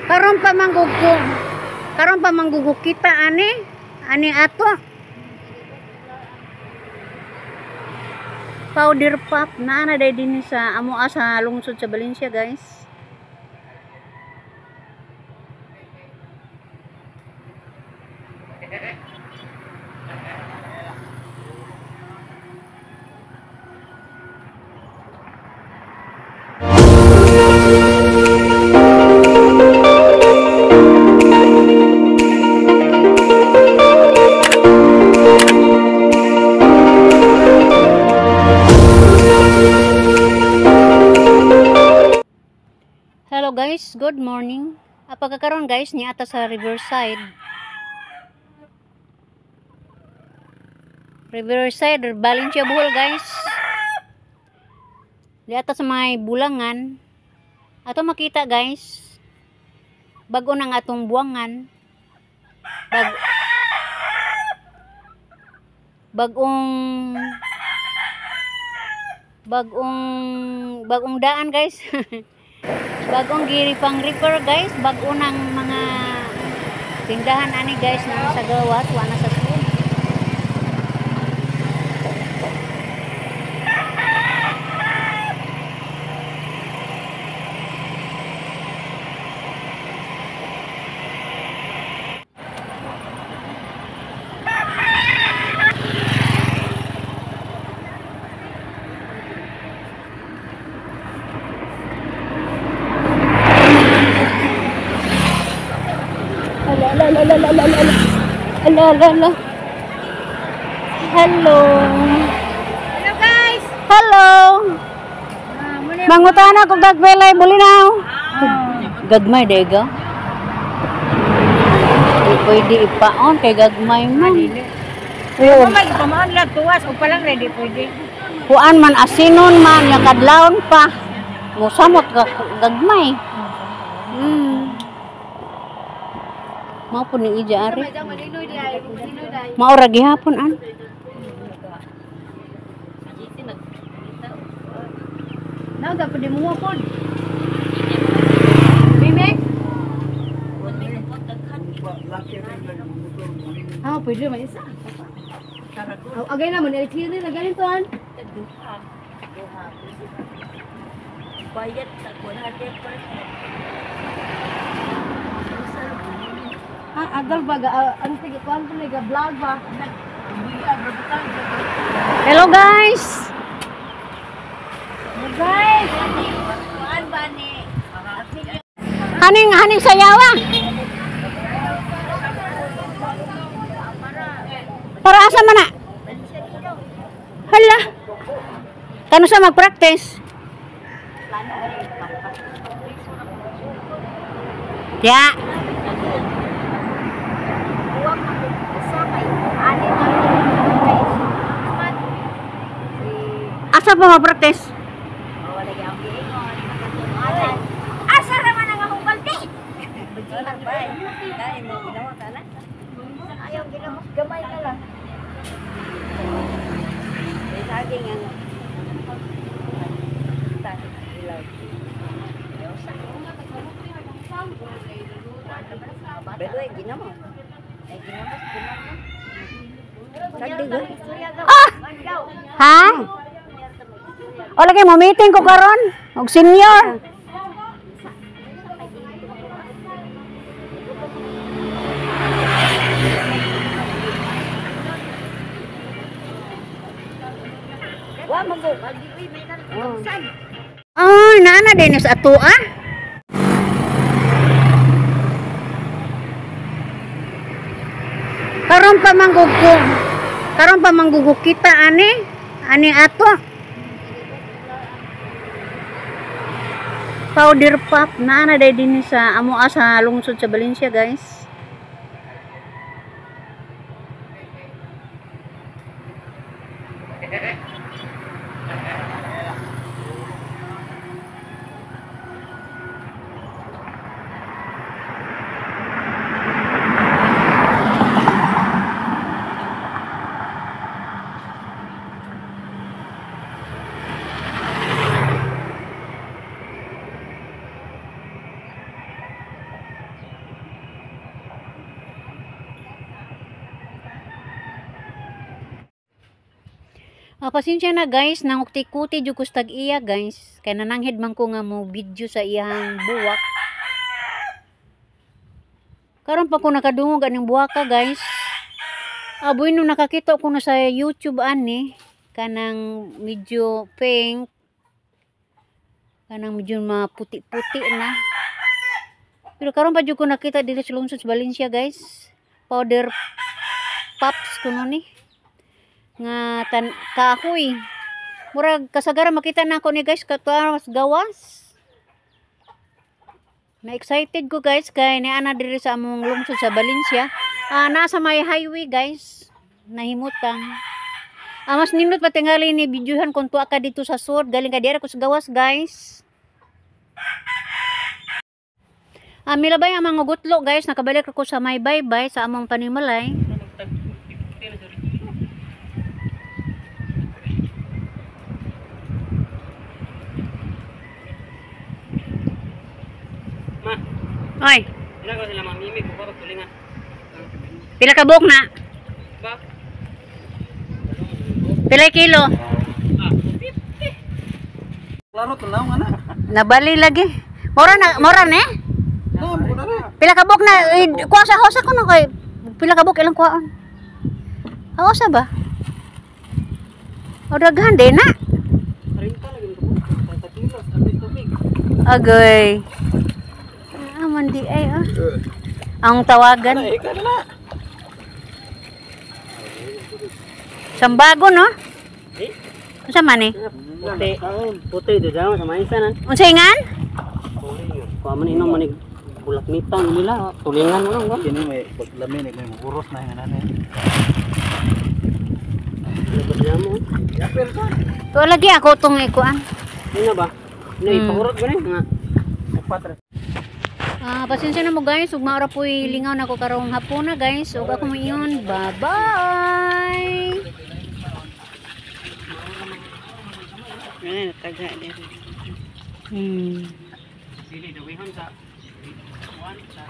Karon pa manggugo kita ani ani ato. Powder puff naa na day dinhi sa amoa sa lungsod sa Valencia, guys. Hello guys, good morning. Pagkakaroon guys, niata sa Riverside. Riverside, Valencia, Bohol guys. Niata sa may bulangan. Ato makita guys, bago nang atong buwangan. Bagong bagong bagong daan guys. Bagong giri pang repair guys, bago nang mga tindahan ani guys na sa gawas, wala sa school. Ala, ala, ala, ala, ala. Ala, ala, ala. Hello. Hello guys. Hello. Mangutana kog gagpelay bulinaw. Gagmay dega. Di pwede ipaon kay gagmay man. Oo. May ipamaon lang tuwas o palang ready pwede. Kuan man asinon man nga kadlawon pa. Musamot ka gagmay. Mao po ni ija ari. Mao ra gihapon an. Naon ta pwede mo pod. Bimek? Ah, pwede man isa. Agay na mo ni ni na ganito an. Bayad sa 100%. Ah, agal ba ang tige kuan pa ga vlog ba? Hello guys. Hello guys. Kuan ba ni? Haning haning sayawa. Para asa man na? Hala. Kano sa mag-practice? Ya. Asa pa mag-practice? Asa raman ang akong balde? Ayaw ginamos gamay na lang. Saging ang Ah! Ha? O lagi mo meeting ko karon og senior. Wa mo go. Ay, naana din sa ato ah. Karon pa manggugo kita ani ani ato. Powder puff naa na day dinhi sa amoa sa lungsod sa Valencia guys. Pasensya na guys, nangukti-kuti jud ko sa tag-iya guys. Kay nananghid man ko nga mo video sa iyang buwak. Karon pa ko nakadungog aning buwaka guys. Aboy no nakakita ko na sa YouTube ani kanang medyo pink, kanang medyo maputi-puti na. Pero karon pa jud ko nakita diri sa lungsod sa Valencia guys. Powder pops kuno ni nga tan kahoy. Murag kasagaran makita na ako ni guys katuwa gawas. Na excited ko guys kay niana diri sa among lungsod sa Valencia. Nasa may highway guys. Nahimutang. Mas nindot pa tingali ni videohan kung tuwa ka dito sa sud, galing ka dira ko sa gawas guys. Milabay ang mga gutlo guys, nakabalik ako sa may baybay sa among panimalay. Ma, Oy, ila ko sila mamimig ko para tulingan. pila ka buok na? Ba? Pila kilo? Ah, Klaro to na nga na. Nabali lagi. Mora na, mora ne? Na mo na rin. Pila ka buok na? Eh, kuha sa hosa ko no kay pila ka buok ilang kuhaon? Hosa ba? O daghan din na. 30 lagi ko. 30 kilos, tapos tubig. Agay. Man di ay ah. Ang tawagan. Ikaw na na. Sambago no? Eh? Unsa man eh? Puti. Puti do daw sa maisa na. Unsa ingan? Kuha man inom manig bulak mitang nila, tulingan mo lang ba? Kini may paglamin may muhuros na nga na. Labas mo. Yapel ka. Tuwa lagi ako tong ikuan. Ano ba? Ano ipahurot ba ni nga? Upat ra. Pasensya na mo guys, ug maura po'y lingaw na ko karong hapon na guys. Ug ako moingon, bye-bye. Ano taga diri. Dili dawihon sa kuan sa.